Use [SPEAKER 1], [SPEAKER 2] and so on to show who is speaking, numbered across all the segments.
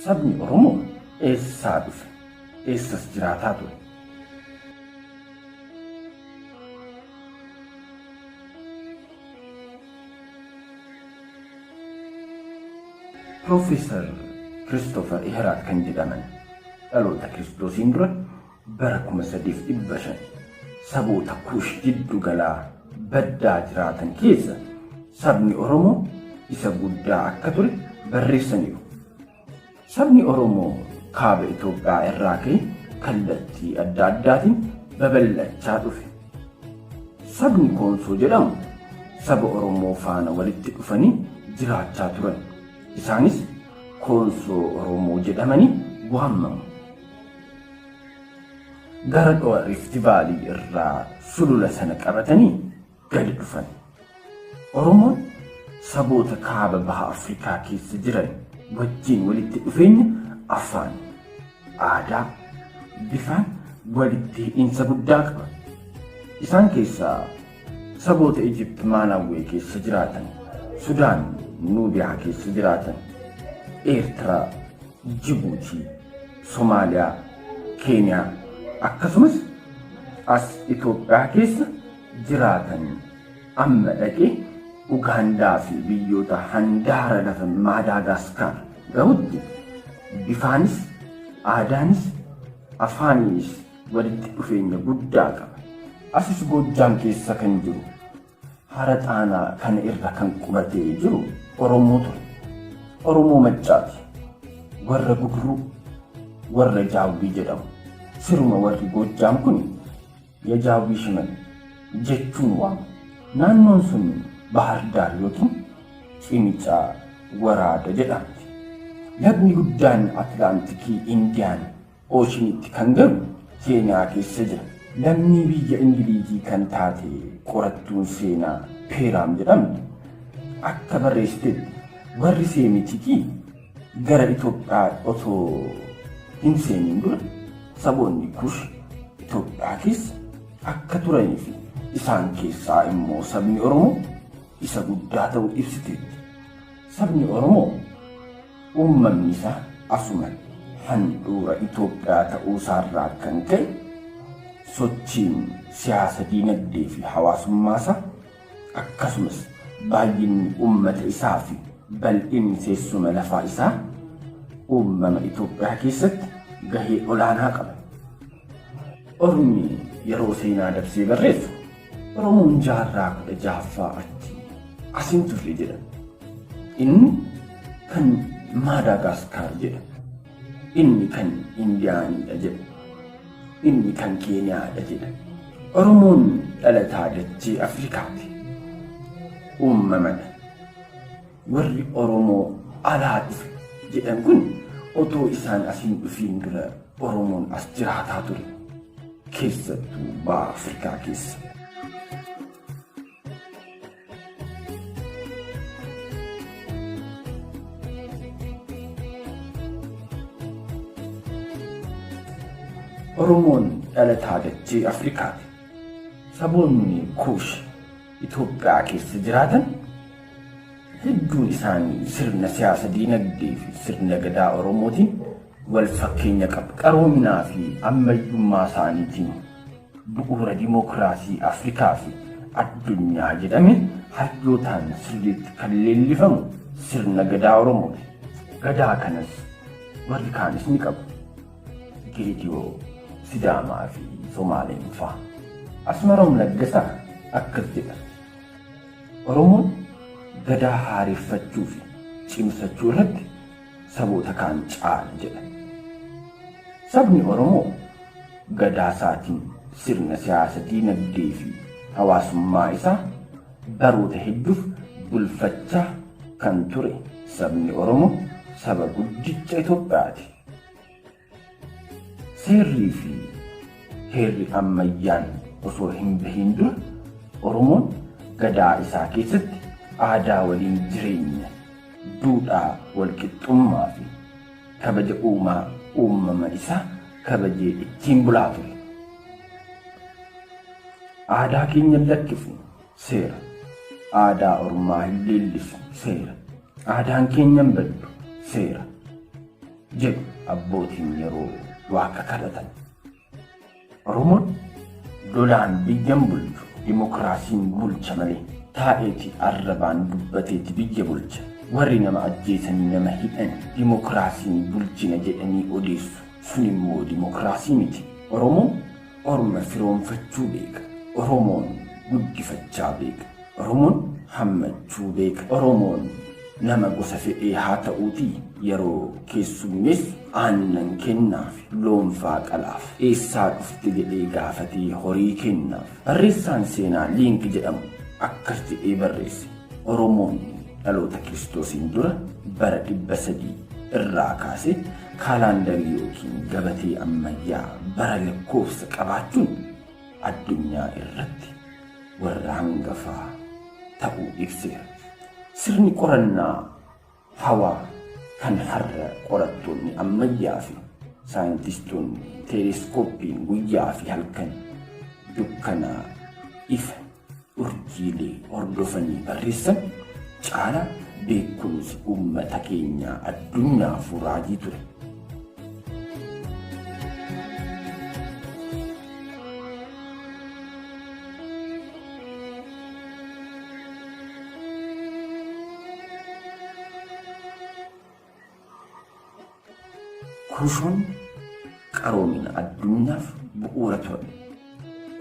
[SPEAKER 1] Sabni Oromoo eessaa dhufe? Eessas jiraataa ture? Piroofeesar Kiristoofer Iheraat kan jedhaman dhaloota Kiristoosiin dura bara 3500 saboota Kuush jiddu galaa baddaa jiraatan keessa sabni Oromoo isa guddaa akka ture barreessaniiru. Sabni Oromoo kaaba Itoophiyaa irraa ka'e kallattii adda addaatiin babal'achaa dhufe. Sabni Koonsoo jedhamu saba Oromoo faana walitti dhufanii jiraachaa turan. Isaanis Koonsoo Oromoo jedhamanii waamamu. Gara dho'a Riifti Vaalii irraa sulula sana qabatanii gadi dhufan. Oromoon saboota kaaba baha Afrikaa keessa jiran wajjin walitti dhufeenya afaan, aadaa, bifaan walitti hidhiinsa guddaa qaba. Isaan keessaa saboota Ijipt Maalaawwee keessa jiraatan, Sudaan Nuubiyaa keessa jiraatan, Eertiraa, Jibuutii, Somaaliyaa, Keeniyaa akkasumas as Itoophiyaa keessa jiraatan amma dhaqee Ugaandaa fi biyyoota handaara lafa Maadaagaaskaar gahutti bifaanis, aadaanis, afaaniinis walitti dhufeenya guddaa qaba. Asis Goojjaam keessa kan jiru hara Xaanaa kana irra kan qubatee jiru Oromoo ture. Oromoo Maccaati. Warra Guduruu, warra Jaawwii jedhamu. Siruma warri Goojjaam kun Yajaawwii Shimal jechuun waamu. Naannoon sun Bahar Daar yookiin Cimicaa Waraada jedhamti. Lagni guddaan Atlaantikii Indiyaan Ooshinitti kan galu Keeniyaa keessa jira. Lammii biyya Ingiliizii kan taate qorattuun seenaa Peeraam jedhamtu akka barreessitetti warri Seemitikii gara Itoophiyaa otoo hin seeniin dura saboonni Kush Itoophiyaa keessa akka turanii fi isaan keessaa immoo sabni Oromoo isa guddaa ta'uu ibsiteetti. Sabni Oromoo uumamni isaa asuma handhuura Itoophiyaa ta'uusaarraa kan ka'e sochiin siyaasa diinagdee fi hawaasummaa isaa akkasumas baay'inni uummata isaa fi bal'inni teessuma lafaa isaa uumama Itoophiyaa keessatti gahee olaanaa qaba. Ormi yeroo seenaa dabsee barreessu Oromoon jaarraa 16ffaa achi as hin turre jedha. Inni kan Maadaagaaskaar jedha. Inni kan Indiyaaniidha jedha. Inni kan Keeniyaadha jedha. Oromoon dhalataa dachee Afrikaati. Uumamadha. Warri Oromoo alaa dhufe jedhan kun otoo isaan as hin dhufiin dura Oromoon as jiraataa ture. Keessattuu baha Afrikaa keessa. Oromoon dhalataa dachee Afrikaati. Saboonni Kuush Itoophiyaa keessa jiraatan hedduun isaanii sirna siyaasa diinagdee fi sirna gadaa Oromootiin wal fakkeenya qabu. Qaroominaa fi ammayyummaa isaaniitiin bu'uura dimookiraasii Afrikaa fi addunyaa jedhame hayyootaan sirriitti kan leellifamu sirna gadaa Oromooti. Gadaa kanas warri kaanis ni qabu. Geediyoo, Sidaamaa fi Somaaleen fa'a. Asmaroom Laggasaa akkas jedha. Oromoon gadaa haareffachuu fi cimsachuu irratti saboota kaan caala jedha. Sabni Oromoo gadaa isaatiin sirna siyaasa diinagdee fi hawaasummaa isaa baroota hedduuf bulfachaa kan ture sabni Oromoo saba guddicha Itoophiyaati. Seerrii fi heerri ammayyaan osoo hin bahiin dura Oromoon gadaa isaa keessatti aadaa waliin jireenya, duudhaa walqixxummaa fi kabaja uumaa uumama isaa kabajee ittiin bulaa ture. Aadaa keenya hin lakkifnu seera. Aadaa ormaa hin leellisnu seera. Aadaan keenya hin baddu seera. jedhu abbootiin yeroo waaqa kadhatan. Oromoon lolaan biyyan bulchu, dimokiraasiin bulcha malee taa'eeti arrabaan dubbateeti biyya bulcha. Warri nama ajjeesanii nama hidhan dimokiraasiin bulchina jedhanii odeessu. Sun immoo dimokiraasii miti. Oromoon orma firoomfachuu beeka. Oromoon guddifachaa beeka. Oromoon hammachuu beeka. Oromoon nama gosa fedhee haa ta'uutii yeroo keessummeessu aannan kennaaf, loonfaa qalaaf, eessaa dhufte jedhee gaafatee horii kennaaf. Barreessaan seenaa Liink jedhamu akkas jedhee barreesse. Oromoon dhaloota Kiristoosiin dura bara 300 irraa kaasee kaalaandarii yookiin gabatee ammayyaa bara lakkoofsa qabaachuun addunyaa irratti warra hangafaa ta'uu ibseera. Sirni qorannaa hawaa kan har'a qorattoonni ammayyaa fi saayintistoonni teeleskooppiin guyyaa fi halkan dukkanaa ifa urjiilee hordofanii barreessan caalaa beekumsi uummata keenyaa addunyaaf raajii ture. Kushoon qaroomina addunyaaf bu'uura turan.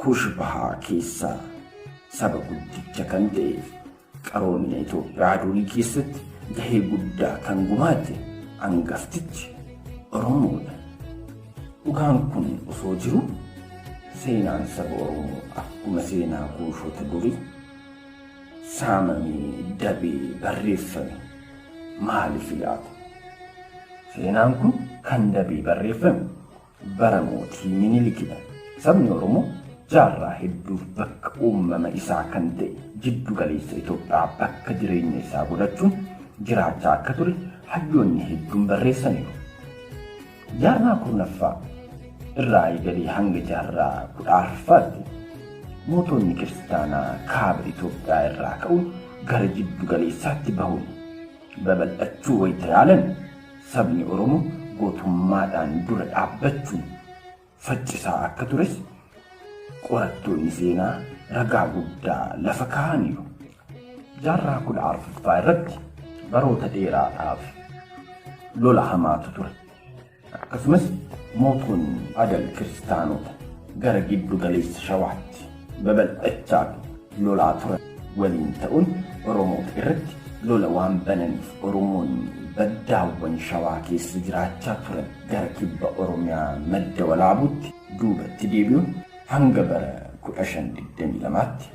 [SPEAKER 1] Kush bahaa keessaa saba guddicha kan ta'eef qaroomina Itoophiyaa durii keessatti gahee guddaa kan gumaache hangaftichi Oromoodha. Dhugaan kun osoo jiru seenaan saba Oromoo akkuma seenaa kuushota durii saamamee dabee barreeffame maaliif laata? Seenaan kun kan dabee barreeffame bara mootii Minilikidha. Sabni Oromoo jaarraa hedduuf bakka uumama isaa kan ta'e jiddu galeessa Itoophiyaa bakka jireenya isaa godhachuun jiraachaa akka ture hayyoonni hedduun barreessaniiru. Jaarraa 10ffaa irraa eegalee hanga jaarraa 14ffaatti mootonni kiristaanaa kaaba Itoophiyaa irraa ka'uun gara jiddu galeessaatti bahuun babal'achuu wayita yaalan sabni Oromoo gootummaadhaan dura dhaabbachuun faccisaa akka tures qorattoonni seenaa ragaa guddaa lafa kaa'aniiru. Jaarraa 14ffaa irratti baroota dheeraadhaaf lola hamaatu ture. Akkasumas mootonni Adal kiristaanota gara giddu galeessa Shawaatti babal'achaa fi lolaa turan waliin ta'uun Oromoota irratti lola waan bananiif Oromoonni baddaawwan Shawaa keessa jiraachaa turan gara kibba Oromiyaa madda Walaabuutti duubatti deebi'uun hanga bara 1522tti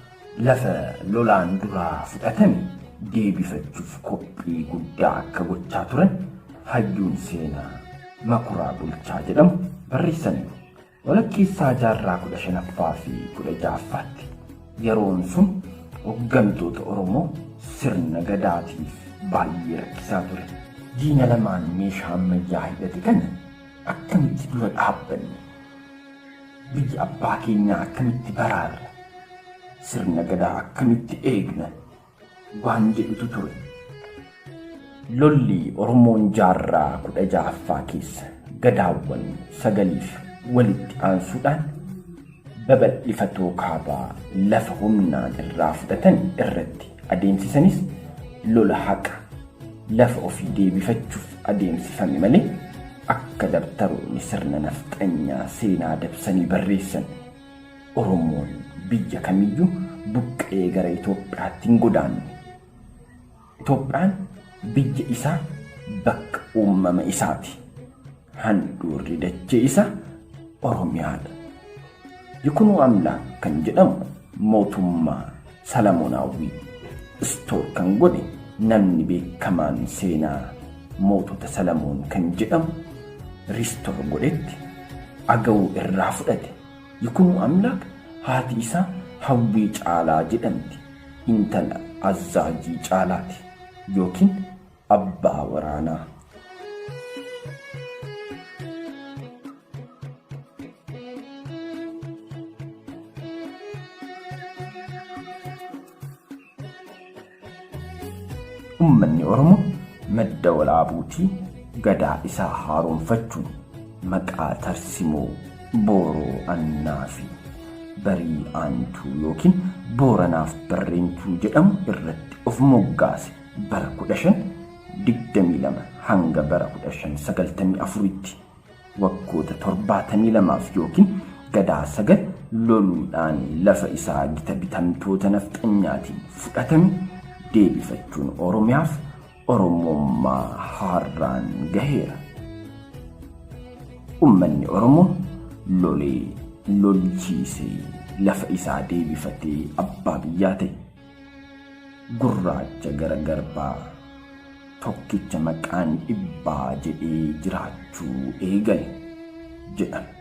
[SPEAKER 1] lafa lolaan duraa fudhatame deebifachuuf qophii guddaa akka gochaa turan hayyuun seenaa Makuraa Bulchaa jedhamu barreessaniiru. Walakkeessaa jaarraa 15ffaa fi 16ffaatti yeroon sun hooggantoota Oromoo sirna gadaatiif baay'ee rakkisaa ture. Diina lamaan meeshaa ammayyaa hidhate kana akkamitti dura dhaabbanne? Biyya abbaa keenyaa akkamitti baraarra? Sirna gadaa akkamitti eegna? Waan jedhutu ture. Lolli Oromoon jaarraa 16ffaa keessa gadaawwan sagaliif walitti aansuudhaan babal'ifatoo kaabaa lafa humnaan irraa fudhatan irratti adeemsisanis lola haqa lafa ofii deebifachuuf adeemsifame malee akka dabtaroonni sirna nafxanyaa seenaa dabsanii barreessan Oromoon biyya kamiyyuu buqqee gara Itoophiyaatti hin godaanne. Itoophiyaan biyya isaa bakka uumama isaati. Handhuurri dachee isaa Oromiyaadha. Yikunuu Amlaak kan jedhamu mootummaa Salamonaawwii istoor kan godhe namni beekamaan seenaa mootota Salamoon kan jedhamu riistoor godhetti Agawuu irraa fudhate. Yikunuu Amlaak haati isaa Hawwii Caalaa jedhamti. Intala Azzaajii Caalaati yookiin abbaa waraanaa. Uummanni Oromoo madda walaabuutii Gadaa isaa haaromfachuun maqaa tarsimoo Booroo Annaa fi Barii Aantuu yookiin Booranaaf Barreentuu jedhamu irratti of moggaase bara 1522 hanga bara 1594tti waggoota 72f yookiin Gadaa 9 loluudhaan lafa isaa gita bitamtoota nafxanyaatiin fudhatame deebifachuun Oromiyaaf Oromummaa haaraan gaheera. Ummanni Oromoo lolee lolchiisee lafa isaa deebifatee abbaa biyyaa ta'e. Gurraacha gara garbaa tokkicha maqaan dhibbaa jedhee jiraachuu eegale jedhama.